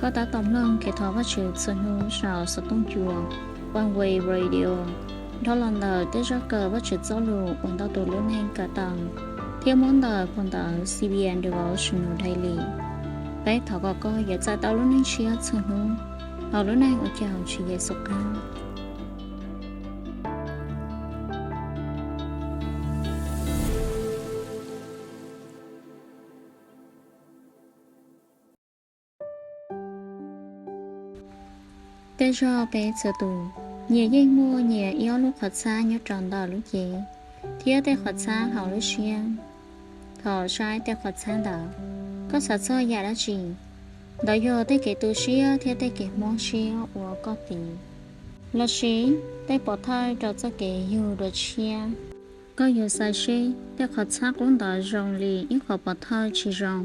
Koj tab tom mloog kev thov Vajtswv txhua hnub saum xov tooj cua Oneway Radio, dhau los ntawm tej zaj kawm Vajtswv txoj lus uas ntau tus lub neej kawm tau thiab muab ntawm phau ntawv CBN Devotional Daily. Peb thov kom koj yuav txais tau lub neej tshiab txhua hnub hauv lub neej ua Cawmseej Yexus qab. Tej zaum peb txhua tus, nyias yeej muaj nyias ib ob lub qhov txhab nyob rau ntawm lub cev thiab tej qhov txhab hauv lub siab. Thaum saib tej qhov txhab ntawd, koj xav txog yam dab tsi? Ntawd yog tej kev tu siab thiab tej kev mob siab uas koj tiv, los sis tej pov thawj rau txoj kev yug dua tshiab. Koj yuav xav seb tej qhov txhab qub ntawd zoo li ib qhov pov thawj tsis zoo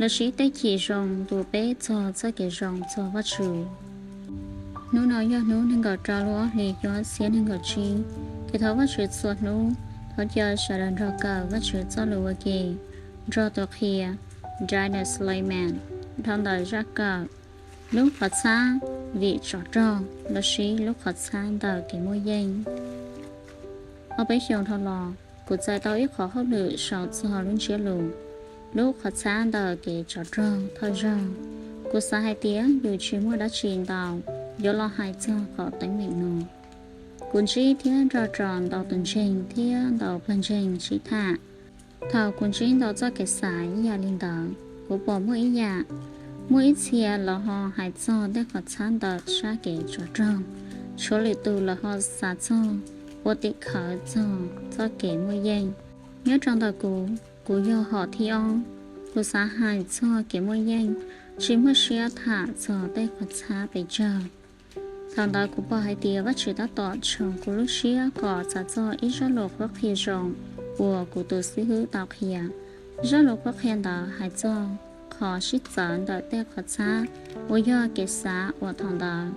los sis tej chim zoo ntuas peb txog txoj kev zoo txog Vajtswv. Hnub no yog hnub nees nkaum rau lub ob hlis xyoo ob txhiab nees nkaum tsib. Kev thov Vajtswv txhua hnub, thov caw sawv daws nrog kawm Vajtswv txoj lus ua ke nrog tus qhia Dina Slayman dhau ntawm zaj kawm Lub Qhov Txhab Vim Tsov Rog los sis Lub Qhov Txhab ntawm Kev Muaj Yeej. Ob peb xyoos dhau los, kuv txais tau ib qhov hauj lwm sau txog lub ntsiab lus Lub Qhov Txhab ntawm Kev Tsov Rog thawj zaug. Kuv xav hais tias yus tsis muaj dab tsi ntau yuav los hais txog qhov teeb meem no. Kuv ntsib thiab nrog rau ntau tus ntseeg thiab ntau pawg ntseeg sib tham. Thaum kuv ntsib ntau txoj kev xav ib yam li ntawd, kuv pom muaj ib yam, muaj ib txhia lawv ho hais txog tej qhov txhab ntawm sab kev tsov rog. Tshuav lwm tus lawv ho xav txog ua tim khawv txog txoj kev muaj yeej. Nyob rau ntawm kuv, kuv yog hom thib ob. Kuv xav hais txog kev muaj yeej, tsis muaj siab tham txog tej qhov txhab pes tsawg. Thaum ntawd kuv pom hais tias Vajtswv tab tom tshoov kuv lub siab kom xav txog ib zaj lus qhuab qhia zoo uas kuv tus xib hwb tau qhia. Zaj lus qhuab qhia ntawd hais txog qhov sib txawv ntawm tej qhov txhab uas yog kev xav uas thaum ntawd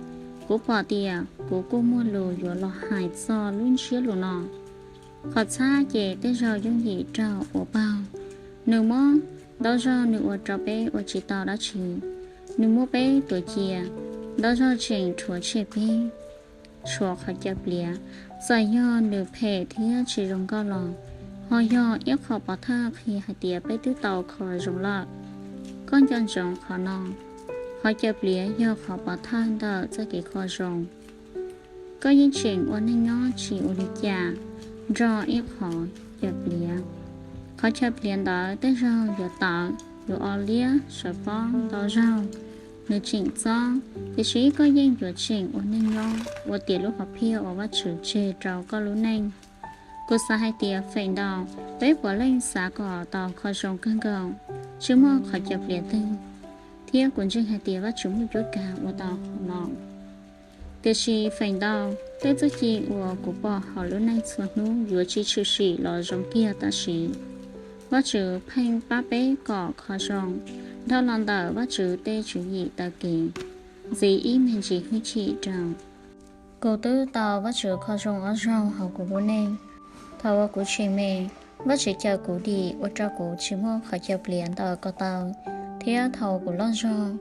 kuv pom tias kuv kuj muaj lus yuav los hais txog lub ntsiab lus no. Qhov txhab ces tej zaug yooj yim raug ua paug. Nws mob, ntau zaug nws ua rau peb ua tsis tau dab tsi. Nws muab peb tuav cia, ntau zaug tseem rhuav tshem peb. Tshuav qhov caws pliav, txawm yog nws phem thiab tsis zoo nkauj los, ho yog ib qho pov thawj qhia hais tias peb twb tau kho zoo lawm. Koj nco ntsoov qhov no, qhov caws pliav yog qhov pov thawj ntawm txoj kev kho zoo. Koj yeej tseem ua neej nyob tsis ua li cas nrog ib qhov caws pliav. Qhov caws pliav ntawd tej zaug yuav tawv, yuav o liab sawv pob, ntau zaug nws tseem txob, tiam sis koj yeej yuav tseem ua neej nyob ua tiav lub hom phiaj uas Vajtswv tseg rau koj lub neej. Kuv xav hais tias feem ntau peb puav leej xav kom tau kho zoo kawg nkaus, tsis muaj qhov caws pliav twg, thiab kuv ntseeg hais tias Vajtswv muaj cuab kav ua tau qhov no. Tiam sis feem ntau, tej txuj ci uas kuv pom hauv lub neej txhua hnub yuav tsis tshwm sim los zoo kiag tam sim. Vajtswv pheej pab peb kom kho zoo dhau los ntawm Vajtswv tej tswv yim taw kev, ntxiv ib me ntsis hwj chim rau. Kuv twb tau Vajtswv kho zoo ob zaug hauv kuv lub neej. Thaum uas kuv tseem me, Vajtswv caws kuv dim ua rau kuv tsis muaj qhov caws pliav ntawm ko taw, thiab thaum kuv loj zog,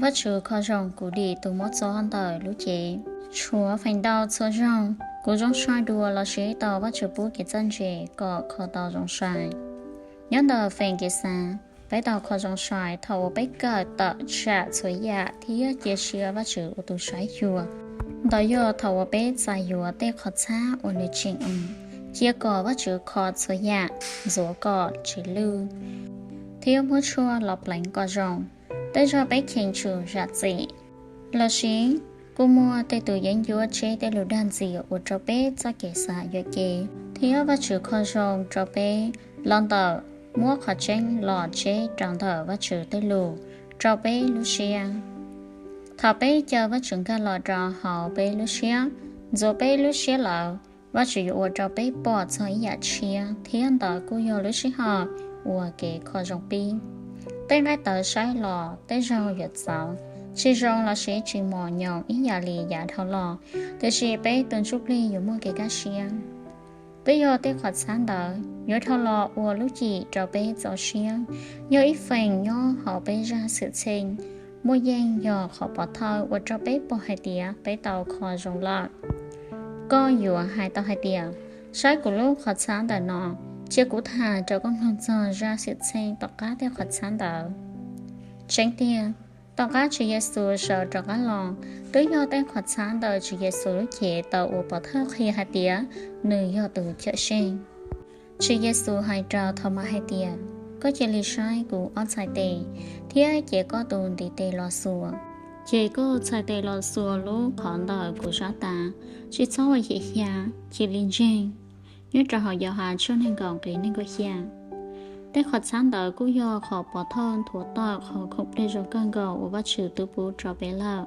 Vajtswv kho zoo kuv dim tus mob txob ntawm lub cev. Tshuav feem ntau txhua zaug, kuv zoo sai dua los sis tau Vajtswv pub kev txawj ntse kom kho tau zoo sai. Nyob ntawm feem kev xav, peb tau kho zoo sai thaum uas peb kawm tawm tsam txhua yam thiab cia siab Vajtswv ua tus saib xyuas. Ntawd yog thaum uas peb txais yuav tej qhov txhab uas nws tseem ua, cia kom Vajtswv kho txhua yam, ntxuav kom tsis lwj, thiab muab tshuaj los pleev kom zoo. Tej zaug peb cheem tsum zam txim, los sis kuj muaj tej tus yeeb ncuab tseb tej lus dag ntxias ua rau peb txoj kev xav yuam kev, thiab Vajtswv kho zoo rau peb los ntawm muab qhov tseeb los tseb rau ntawm Vajtswv tej lus rau peb lub siab. Thaum peb caw Vajtswv nkag los rau hauv peb lub siab, ntxuav peb lub siab lawm, Vajtswv yuav ua rau peb pom txog ib yam tshiab, thiab ntawd kuj yog lub sij hawm uas kev kho zoo pib. Tej nqaij tawv saib los tej zaug yuav txawv, tsis zoo los sis tsis mos nyoos ib yam li yav dhau los, tiam sis peb tus ntsuj plig yuav muaj kev kaj siab. Twb yog tej qhov txhab ntawd yuav dhau los ua lub cim rau peb txaus siab, yog ib feem nyob hauv peb zaj xwm txheej muaj yeej yog qhov pov thawj ua rau peb pom hais tias peb tau kho zoo lawm. Koj yuav hais tau hais tias, saib kuv lub qhov txhab ntawm no, cia kuv tham rau koj mloog txog zaj xwm txheej tom qab tej qhov txhab ntawd. Tseeb tiag, tom qab Tswv Yexus sawv rov qab los, twb yog tej qhov txhab ntawm Tswv Yexus lub cev tau ua pov thawj qhia hais tias nws yog tus Cawmseej. Tswv Yexus hais rau Thaumas hais tias, koj cia li saib kuv ob txhais tes, thiab cev koj tus ntiv tes los xuas. Cev koj txhais tes los xuas lub qhov ntawm kuv sab tav, tsis txhob ua xyem xyav, cia li ntseeg. Nyob rau hauv Yauhas tshooj nees nkaum nqe nees nkaum xya. Tej qhov txhab ntawd kuj yog qhov pov thawj nthuav tawm qhov khoom plig zoo kawg nkaus uas Vajtswv twb pub rau peb lawm.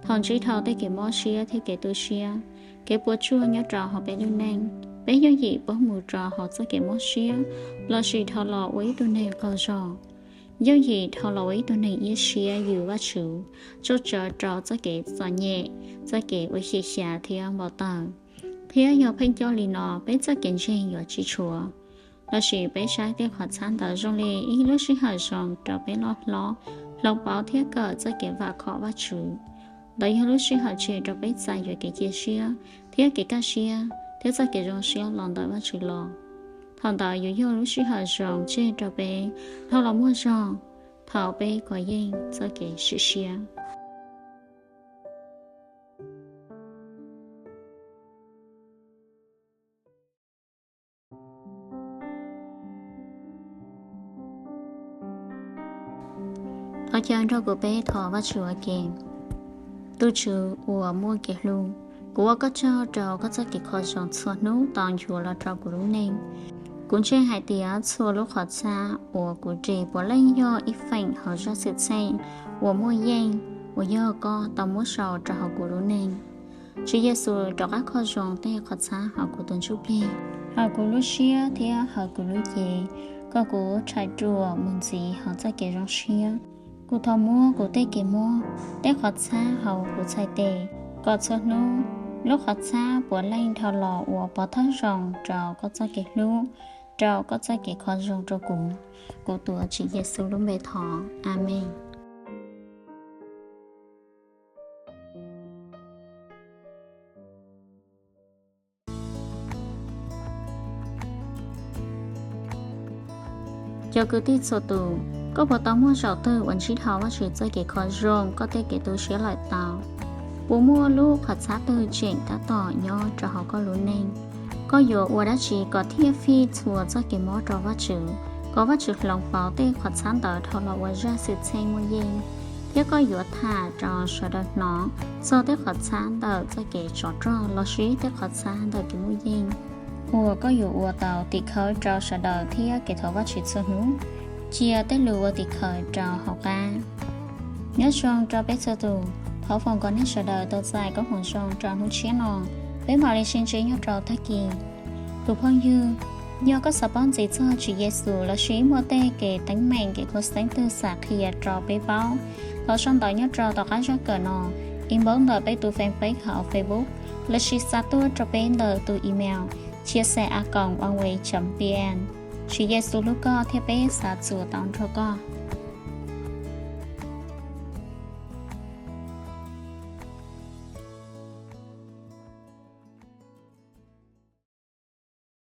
Thaum ntsib dhau tej kev mob siab thiab kev tu siab, kev puas tsuaj nyob rau hauv peb lub neej, peb yooj yim paub mus rau hauv txoj kev mob siab, lossis dhau los ua ib tug neeg qaug zog. Yooj yim dhau los ua ib tug neeg iab siab yws Vajtswv, tso tsawv rau txoj kev txom nyem, txoj kev ua xyem xyav thiab npau taws. Thiab yog pheej coj li no, peb txoj kev ntseeg yuav tsis tshuav. Lossis peb saib tej qhov txhab ntawd zoo li ib lub sij hawm zoo rau peb loj hlob, hloov pauv thiab kawm txoj kev vam khom Vajtswv. Ntawd yog lub sij hawm tseg rau peb txais yuav kev cia siab thiab kev kaj siab thiab txoj kev zoo siab los ntawm Vajtswv los. Thaum ntawd yuav yog lub sij hawm zoo tseg rau peb dhau los muaj zog thaum peb kov yeej txoj kev sim siab. Thov caw nrog kuv peb thov Vajtswv ua ke. Tus Tswv uas muaj kev hlub, kuv ua koj tsaug rau koj txoj kev kho zoo txhua hnub tau nchuav los rau kuv lub neej. Kuv ntseeg hais tias txhua lub qhov txhab uas kuv ris puav leej yog ib feem hauv zaj xwm txheej uas muaj yeej uas yog koj tau muab sau rau hauv kuv lub neej. Tswv Yexus rov qab kho zoo tej qhov txhab hauv kuv tus ntsuj plig, hauv kuv lub siab thiab hauv kuv lub cev, kom kuv rhais ruam mus ntxiv hauv txoj kev zoo siab. Kuv thov muab kuv tej kev mob, tej qhov txhab hauv kuv txhais tes, kom txhua hnub lub qhov txhab puav leej dhau los ua pov thawj zoo rau koj txoj kev hlub, rau koj txoj kev kho zoo rau kuv. Kuv tuav Tswv Yexus lub npe thov, Amees. Cov kwv tij txhua tus, koj puas tau muaj zaum twg uas ntsib dhau Vajtswv txoj kev kho zoo koj tej kev tu siab lawm tau? Puas muaj lub qhov txhab twg tseem tab tom nyob rau hauv koj lub neej? Koj yuav ua dab tsi kom thiaj fij txhua txoj kev mob rau Vajtswv, kom Vajtswv hloov pauv tej qhov txhab ntawd dhau los ua zaj xwm txheej muaj yeej? Thiab koj yuav tham rau sawv daws hnov txog tej qhov txhab ntawm txoj kev tsov rog lossis tej qhov txhab ntawm kev muaj yeej uas koj yuav ua tau tim khawv rau sawv daws thiab kev thov Vajtswv txhua hnub? Cia tej lus ua tim khawv rau hauv qab. Nyob zoo rau peb txhua tus, thov foom kom nej sawv daws tau txais koob hmoov zoo rau hnub tshiab no. Peb mam li sib ntsib nyob rau tag kis. Tus phooj ywg, yog koj xav paub ntxiv txog Tswv Yexus lossis muaj tej kev teeb meem kev khuv xeeb twg xav qhia rau peb paub, thov sau ntawv nyob rau tom qab zaj kawm no, inbox ntawm peb tus fanpage hauv Facebook, lossis xa tuaj rau peb ntawm tus email chia sẻ a còng oneway chấm vn. Tswv Yexus hlub koj thiab peb xav txuas tau nrog koj.